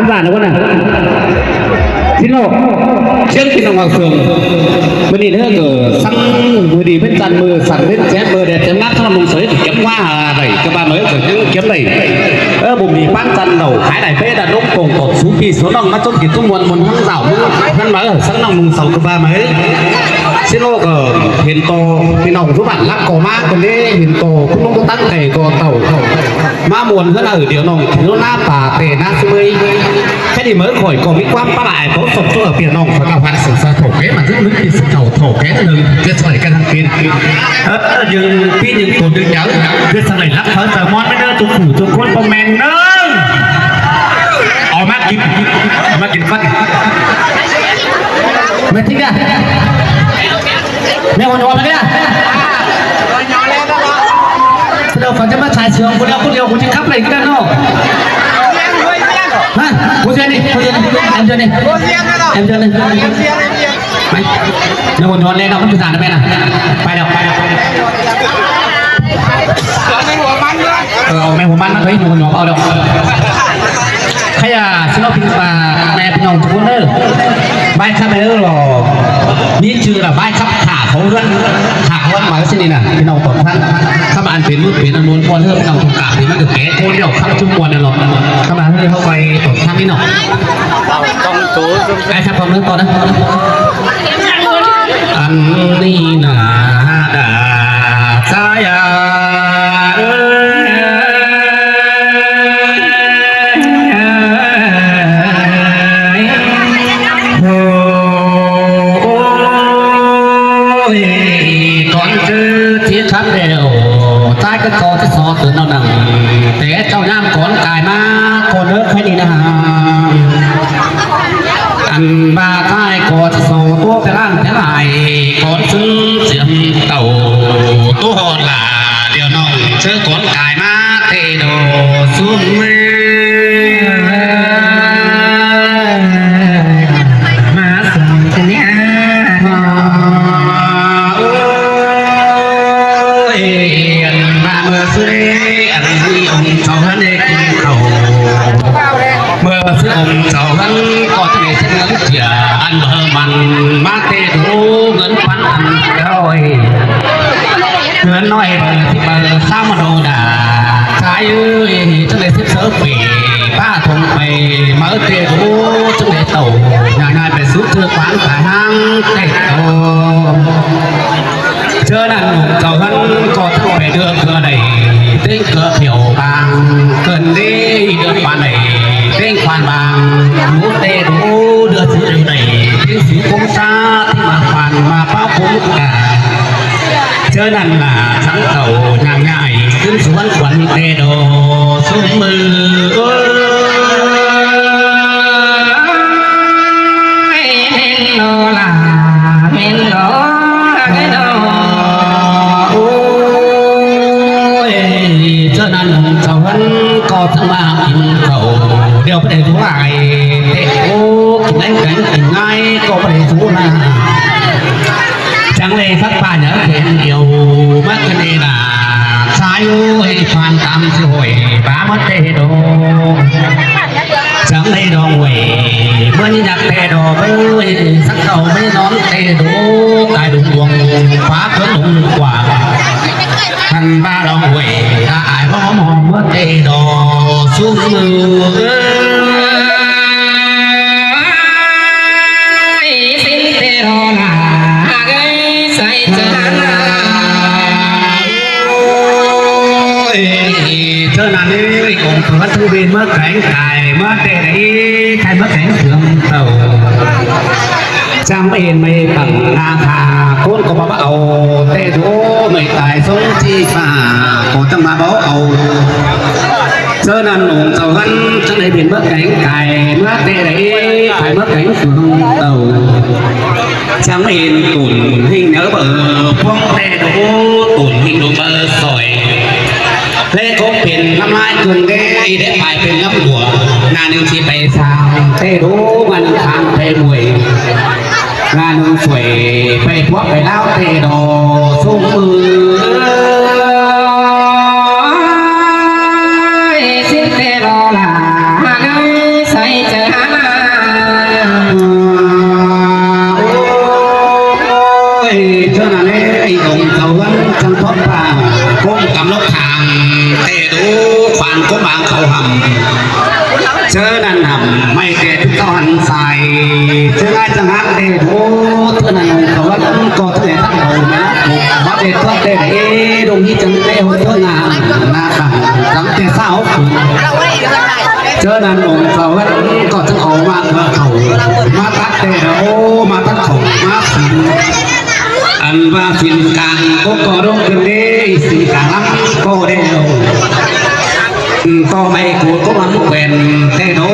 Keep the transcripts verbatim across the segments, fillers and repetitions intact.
Bản nó có nè. Xin lỗi. Trước khi nó vào phường, bữa đi nữa cờ săng, bữa đi bên chăn mưa, sẵn bên chén mưa, đẹp chén ngát, thằng mùng sới thì kiếm qua, à, đẩy cho ba mới, rồi những kiếm đẩy. Ơ, bùm đi bán chăn đầu, khái đài bế đã đống cổng cột sú phi số nòng, mắt chốt thì tung muôn, muôn hăng dạo, hăng mở, săng nòng mùng sáu cơ ba mới. Xin lỗi cờ, hiện tô, phi nòng rú bản lắc cò má, còn đế, hiện tô, cũng không có tăng thầy cò tàu, tàu. Má muôn hơn ở điều nòng, thiếu ná bà, tệ ná sư mươi. Cái đi mới khỏi có mỹ quan bắt lại có sọc sơ ở Việt Nam phải cao phán sự sa thổ kế mà rất nước đi sự cầu thổ kế từ từ cái sỏi cái thằng kia. Ơ, nhưng pi những tổ đương nhớ cái sau này lắp thớ giờ mon mới đỡ tụ phủ tụ khuôn con men nơ. Ồ, mắc kín, mắc kín phân. Mày thích à? Mẹ còn nói nữa. Đâu phải cho bác trai sướng, cô đeo, cô đeo, cô chỉ khắp này cái đó. Hả? Cô Duyên đi, cô Duyên đi, em Duyên đi. Em Duyên đi. Mày, nó còn nói lên đâu, không phải là mẹ nào. Phải đâu, phải đâu, phải đâu. Ờ, mẹ của bắn nó thấy, nó còn nói bao đâu. Kaya, xin lỗi, à, mẹ, phi nòng, cô nữa. Bái khắp ꞌmí ꞌló. ꞌMí ꞌchư là bái khắp thả khói ꞌhướn. Thả khói ꞌhướn mà ꞌsịn ꞌnị nả, phi nòng tỏn thắng. Khắp ăn pên ꞌmự pên ăn ꞌmuôn ꞌquan ꞌhướn, phi nọng tỏn cảm pên ꞌmắn cử ké ꞌcốn ꞌlẹo khắp ꞌchư ꞌquan ꞌnị ꞌló. Khắp ăn ꞌhướn ꞌháu ꞌcoi tỏn thắng ꞌnị ꞌnọ. Ai khắp con nước con á. Ăn ꞌnị nả đa. Sa ya. Ôi, con chứ thiết khắp đều, tai cái co chứ so từ nó nặng, té cháu nham con cài má, con nước hay đi nè. Ăn ba thái có số tua cái lan cái lại, con xứng xiêm tàu tua họ là điều nòng chứ con cài má tê đồ xuống mê. Má sung cái nia. Ôi, ăn ba mơ xưa ăn đi ông cháu ăn đi cùng khẩu. Mưa sương gió hân có thể sẽ ngấn chìa ăn bờ mặn má tê đủ ngấn bắn ăn rồi. Ngấn nói bờ thì bờ sao mà đồ đà. Trái ơi, chắc để xếp sớ về ba thùng bày mớ tê đủ chắc để tàu. Nhà nhà phải sút thưa quán cả hang tê tàu. Chớ năn nùng cháu hân có thăng bè đưa cưa đẩy, tên cưa thiểu bang, cơn đế đưa phan đẩy, tên khoan bang, lũ tê đố đưa sứ đẩy, tên sứ công xã, tên mà khoan mà báo cũng cả. Chớ năn là sẵn tàu nhàng nhại, tên sứ văn khuẩn tê đồ, sung mư ơi. Mến nó là mến nó cái đó. Ôi, chớ năn cháu hân có thăng ba kim cầu. Điều bất để thú lại. Tết ô, kim đánh cánh kim ngai, có bất để thú là. Chẳng lẽ phát ba nhớ khen nhiều, mắc cái này là sai ơi, phan tam sư hội, bá mất tê đồ. Sớm đây đo nguội, bữa nhị nhạc tê đo bơi, sắc tàu bơi nón tê đố, cài đúng buồng, phá cớ đúng quả. Thằng ba đo nguội, ta ai bó mò bữa tê đo, xuống mưa. Xin tê đo là, hạc ơi, say chân. Ôi, thơ nàn ơi, cũng có thú bên mất cánh cài, mất tê đấy, khai mất cánh sướng tàu. Chàng mày mày bằng na thà, cốn có bác âu, tê đố mày tài sống chi phà, có thằng mà báo âu. Chớ năn ủng cháu hân, chớ nây bên bớt cánh cài, bớt tê đấy, phải bớt cánh sướng tàu. Chàng mày tủn hình nhớ bờ, phong tê đố, tủn hình đố bờ sỏi. Lê có pên ngắm lai cơn đê, đê phải pên ngắm đùa, nà nương chi bày sao, tê đố, ngăn kháng tê mùi. Ngăn nương sỏi, bày thuốc bày đáo tê đố, sung mư. Ơi, xin tê đố là, ngăn say chớ. ꞌTẹ đu khoản ꞌcốn bang khảu hẳm. ꞌChớ ꞌnặn hẳm ꞌmạy ꞌtẹ ꞌchư ꞌcọ hăn sai. ꞌChớ ꞌngai chắng hák ꞌtẹ đu. ꞌChớ ꞌnặn ꞌcọ ꞌcọ ꞌchớ ꞌnặn thắt ꞌcọ ꞌmá ꞌtẹ tuốt ꞌtẹ đảy đông hí chắng ꞌtẹ ꞌhụ ꞌchớ ꞌnặn ꞌnạ tẳng chắng ꞌtẹ ꞌsáo. ꞌChớ ꞌnặn ꞌcọ ꞌcọ chắng au ꞌmá ꞌcọ khảu ꞌmá tắt ꞌtẹ đu, ꞌmá tắt khảu ꞌmá phín. Ăn ꞌva phín cang ꞌcọ ꞌcọ đông ꞌcứn đê, phín cang lắm ꞌcọ đeo. ꞌTọ ꞌmạy ꞌcốn ꞌcốn lắm quên ꞌtẹ đu,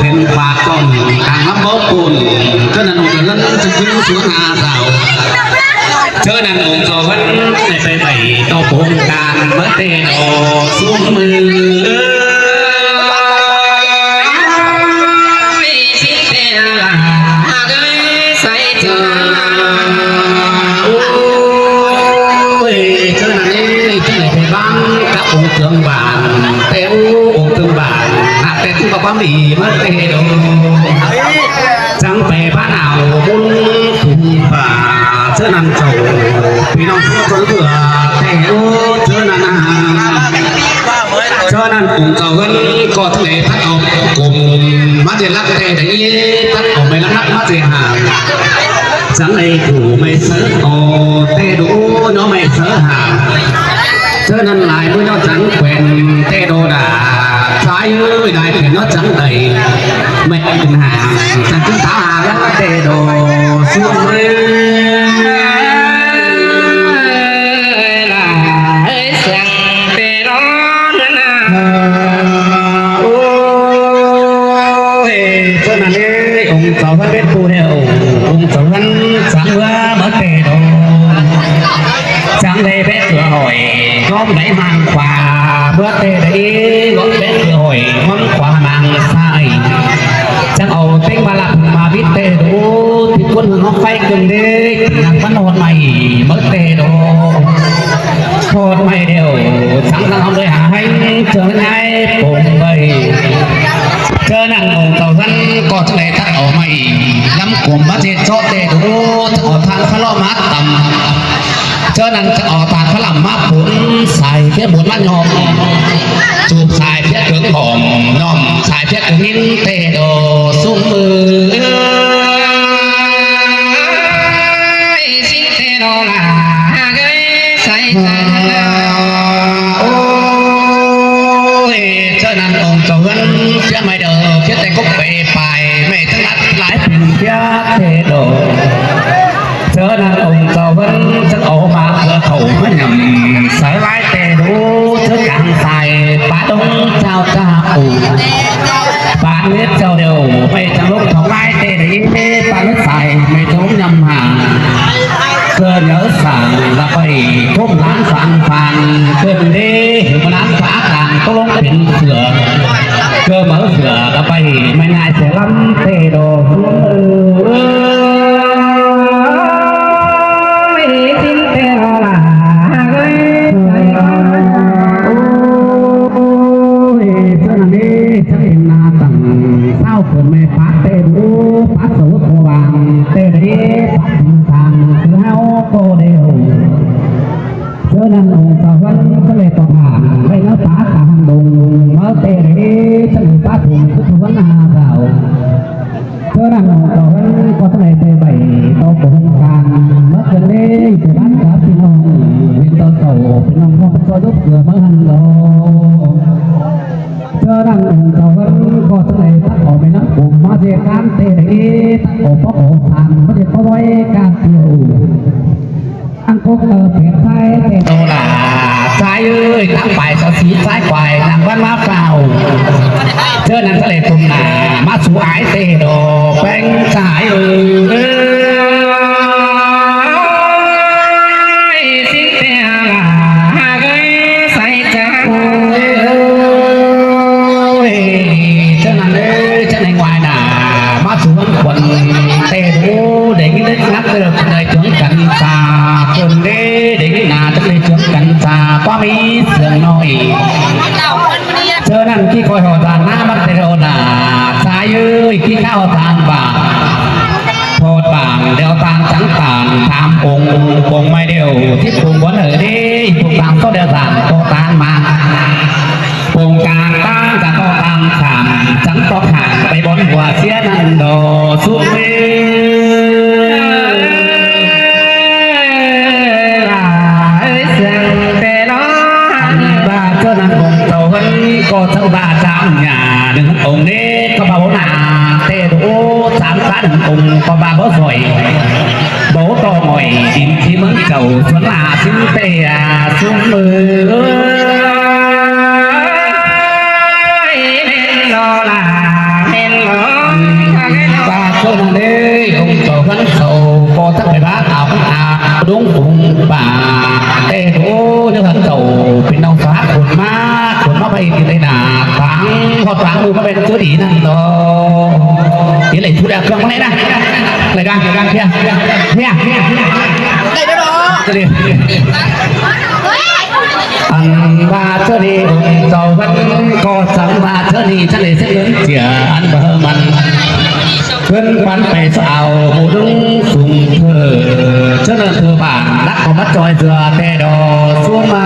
quên pák ꞌcốn cang lắm báu ꞌcốn. ꞌChớ ꞌnặn ꞌcọ lắm chắng ꞌchư ꞌsướng ha dao. ꞌChớ ꞌnặn ꞌcọ ꞌcọ ꞌvắn ꞌnị pay pay ꞌtọ pông cang ꞌmá ꞌtẹ đu sung ꞌmự. Ôi, ꞌchớ ꞌnặn ꞌnị, ꞌchớ ꞌnặn pay ꞌváng cắp ông trưởng bản, ꞌtẹ ông trưởng bản, ꞌnạ ꞌtẹ ꞌchư ꞌcọ ꞌquám đi ꞌmá ꞌtẹ đu. Chắng pay ꞌpá nảo bún khủng phả, ꞌchớ ꞌnặn chảu ꞌpi ꞌnọng ꞌchư ꞌcọ ꞌcọ ꞌtẹ đu, ꞌchớ ꞌnặn ꞌnạ. ꞌChớ ꞌnặn ꞌcốn ꞌcọ ꞌvắn ꞌcọ ꞌchớ ꞌnị thắt au cốm ꞌmá ꞌtẹ lắc ꞌtẹ đảy, thắt au ꞌmạy lắc lắc ꞌmá ꞌtẹ hả. Chắng đảy phủ ꞌmạy sáư ꞌtọ ꞌtẹ đu, ꞌnọ ꞌmạy sáư hả. ꞌChớ ꞌnặn lai ꞌmự ꞌnọ chắng quên ꞌtẹ đu đa. Sai ơi, lai quên ꞌnọ chắng đảy. ꞌMạy ꞌcứn hả, chắng ꞌcứn tháo hả lắc ꞌtẹ đu sung ꞌmự. Ôi, ꞌchớ ꞌnặn ꞌnị, ông cháu ꞌvắn bết pu đeo, ông cháu ꞌvắn chắng ꞌmá ꞌmá ꞌtẹ đu. Chắng đảy bết ꞌcứa hỏi, ꞌcóm đảy mang khóa, ꞌmá ꞌtẹ đảy, ꞌcóm bết ꞌcứa hỏi, ꞌcóm khóa mang sai. Chắng au ꞌtếng ꞌmá lặp ꞌmá bít ꞌtẹ đu, ꞌtí ꞌcốn hưng ꞌhọt pháy ꞌcứn đê, ꞌnặn ꞌvắn ꞌhọt ꞌmạy, ꞌmá ꞌtẹ đu. ꞌHọt ꞌmạy đeo, chắng ꞌnặn ꞌhọt đảy hả ꞌhéng, ꞌchớ ꞌnặn ꞌngai pông ꞌvạy. ꞌChớ ꞌnặn ông cháu ꞌvắn ꞌcọ ꞌchớ ꞌnị thắt au ꞌmạy, lắm cốm ꞌmá ꞌdệt ꞌchọ ꞌtẹ đu, chắng au than khá lo ꞌmá tăm. ꞌChớ ꞌnặn chắng au than khá lăm ꞌmá phốn, sai phiết bôn ꞌmá nhom. Chụp sai phiết cứng hỏm, nhom sai phiết cứng nín ꞌtẹ đu sung ꞌmự. Ôi, ꞌchớ ꞌnặn ông cháu ꞌvắn phiết ꞌmạy đu, phiết ꞌtẹ cốc pay pay, ꞌmạy chắng lắt lai phín phiết ꞌtẹ đu. ꞌChớ ꞌnặn ông cháu ꞌvắn chắng au ꞌmá ꞌcứa khảu ꞌmá nhẳm, sáư lai ꞌtẹ đu, ꞌchớ cang sai, pá đông chao cha ủ. Pá mết chao đeo, ꞌmạy chắng lốc thong lai ꞌtẹ đu, pá mết sai, ꞌmạy chắng lốc nhăm hả. ꞌCọ nhớ sảng lả pay, ꞌcốm lán sảng phang, ꞌcứn đê, hảư ꞌmá lán pá cang, ꞌcọ lông pên sửa. ꞌCọ máư sửa lả pay, ꞌmạy ꞌngai sửa lăm ꞌtẹ đu. Ôi, chính ꞌtẹ đu lả. Ôi, ꞌchớ ꞌnặn đê, chắng pên ꞌna tẳng, ꞌsáo ꞌcốn ꞌmạy pák ꞌtẹ đu, pák sổ ꞌcọ vang, ꞌtẹ đu, pák tẳng tẳng, ꞌcứ ꞌháu ꞌcọ đeo. ꞌChớ ꞌnặn ông cháu ꞌvắn ꞌcọ đảy tỏ thản, ꞌvạy ꞌnớ pá tẳng hăng đông, ꞌmá ꞌtẹ đu, chắng đảy pá phốn, ꞌcứ ꞌvắn ha dao. ꞌChớ ꞌnặn ông cháu ꞌvắn ꞌcọ chắng đảy pay pay, ꞌtọ ꞌcọ hông cang, ꞌmá ꞌcứn đê, ꞌtẹ ꞌván cắp ꞌpi ꞌnọng, huyện ꞌtọ chảu, ꞌpi ꞌnọng ꞌhọt ꞌchọ dốc ꞌcứa ꞌmá hăn đo. ꞌChớ ꞌnặn ông cháu ꞌvắn ꞌcọ chắng đảy tắc au ꞌmạy ꞌnặm cốm ꞌmá ꞌdệt cán ꞌtẹ đu, tắc au póc au than, ꞌmá ꞌdệt póc ꞌvạy cát thiêu. Ăn cốc ꞌtơ pét sai ꞌtẹ đu lả, sai ơi, tắng pay sa sí sai quay, nẳng ꞌvắn ꞌmá pao. ꞌChớ ꞌnặn ꞌchớ đảy tủm nả, ꞌmá sú ải ꞌtẹ đu, ꞌpéng sai ơi. Ôi, chính ꞌtẹ lả, ơi, sai chắng. Ôi, ꞌchớ ꞌnặn ơi, ꞌchớ ꞌnặn quay nả, ꞌmá sú ꞌvắn khuôn ꞌtẹ đu, đảy ꞌnhính đếc ngắp đơi, đơi chướng căn sa, ꞌcốn đê, đảy ꞌnhính nả, chắng đảy chướng căn sa, ꞌquám ꞌmí sương ꞌnọi. ꞌChớ ꞌnặn ꞌchí khỏi ꞌhọt tản ꞌná ꞌmắn ꞌtẹ đu nả, sai ơi, ꞌchí kháo ꞌhọt tản bảng. ꞌHọt bảng đeo tản chắng tản, tham ống, ống ꞌmạy đeo, thíp ống bón hảư đê, ống tản sót đeo tản, ꞌcọ tản mảng. ꞌCọ chắng ꞌva chắng nhà ꞌnưng ông đế ꞌcọ ꞌva báu nả, té ꞌcọ chắng ꞌva ꞌnưng ông ꞌcọ ꞌva báu sỏi. Báu ꞌto ngỏi đin ꞌchí ꞌmướng chảu suốn lả sính té a sung mưa. Ơi, ꞌmen lo lả, ꞌmen lo. ꞌVa ꞌcọ ꞌnưng đế, ông chảu ꞌphắn sổ, ꞌcọ chắng pay bá áo ꞌphắn a, đúng cùng bà, té ꞌcọ ꞌnưng ꞌphắn sổ, pên ꞌnọng só hák khốn ꞌmá, khốn ꞌmá pay tin đảy nả, thoáng, ꞌhọt thoáng ꞌmự ꞌmá pên ꞌchớ đi ꞌnặn lo. Đi đảy thu đa cương ꞌmá đảy ꞌnạ. Đảy cương, đảy cương, thiêng, thiêng, thiêng. Ăn ꞌva ꞌchớ đi, ông chảu ꞌphắn ꞌcọ chắng ꞌva ꞌchớ đi, chắng đảy sét ꞌngớn chia ăn báu mẳn. ꞌCứn ꞌphắn pay sáo ꞌmự đúng sung thơ. ꞌChớ ꞌnặn thơ bản lắc ꞌcọ ꞌmá ꞌchoi dưa té đo sung ꞌmá.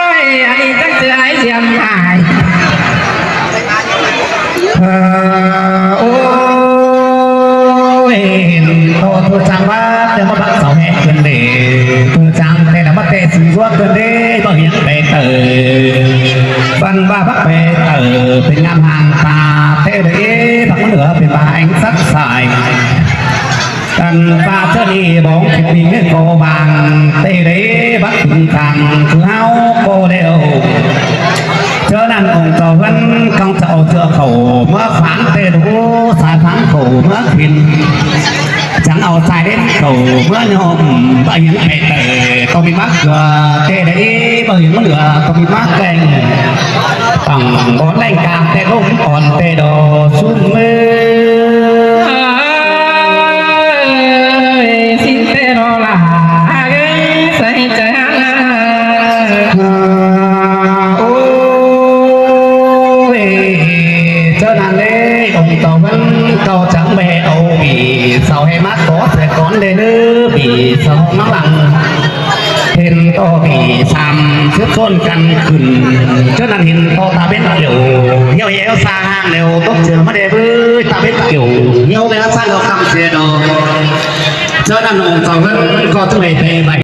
Ơi, ăn đi chắc ꞌchớ ải diêm ải. Ơ, ôi, ꞌto thơ chắng ꞌva, té ꞌmá bác sáo hé cơn đế. Thơ chắng té ꞌnặn ꞌmá té sung dua cơn đế, báu hiếng pay tở. ꞌVan ꞌva bác pay tở, pên ngắm hàng ta, té đảy bác ꞌmá lửa pên ꞌva anh sắc sai. Căn ꞌva ꞌchớ đi bóng thịt đi ꞌngớn ꞌcọ vàng, té đảy bác tứng khăn, cứ háo ꞌcọ đeo. ꞌChớ ꞌnặn ông chảu ꞌphắn ꞌcóng chảu ꞌchưa khảu, ꞌmá khoán té đu, sai khoán khảu, ꞌmá khìn. Chắng au sai đét khảu, ꞌmá nhom, báu hiếng pay tở, ꞌcọ ꞌmí ꞌmá cưa, té đảy, báu hiếng ꞌmá lửa, ꞌcọ ꞌmí ꞌmá keng. Tẳng bón leng cang té ꞌlống ón té đo sung mưa. Ơi, xin té đo lả, ơi, sai chắng. Ôi, ꞌchớ ꞌnặn đế, ông chảu ꞌphắn ꞌcọ chắng bê au bỉ, sáo hé ꞌmá có sẻ cón đế ꞌnớ, bỉ sáo ꞌmá lăng. Hên ꞌto bỉ sam sướt ꞌsốn căn khửn. ꞌChớ ꞌnặn hên ꞌto ta bết kiểu, ꞌhiếu ꞌhiếu sa hang lẻo tốc chưa ꞌmá đe bới ta bết kiểu. ꞌHiếu ꞌhiếu sa lẻo khăm sia đo. ꞌChớ ꞌnặn ông chảu ꞌphắn ꞌcọ ꞌchớ bê té bảy.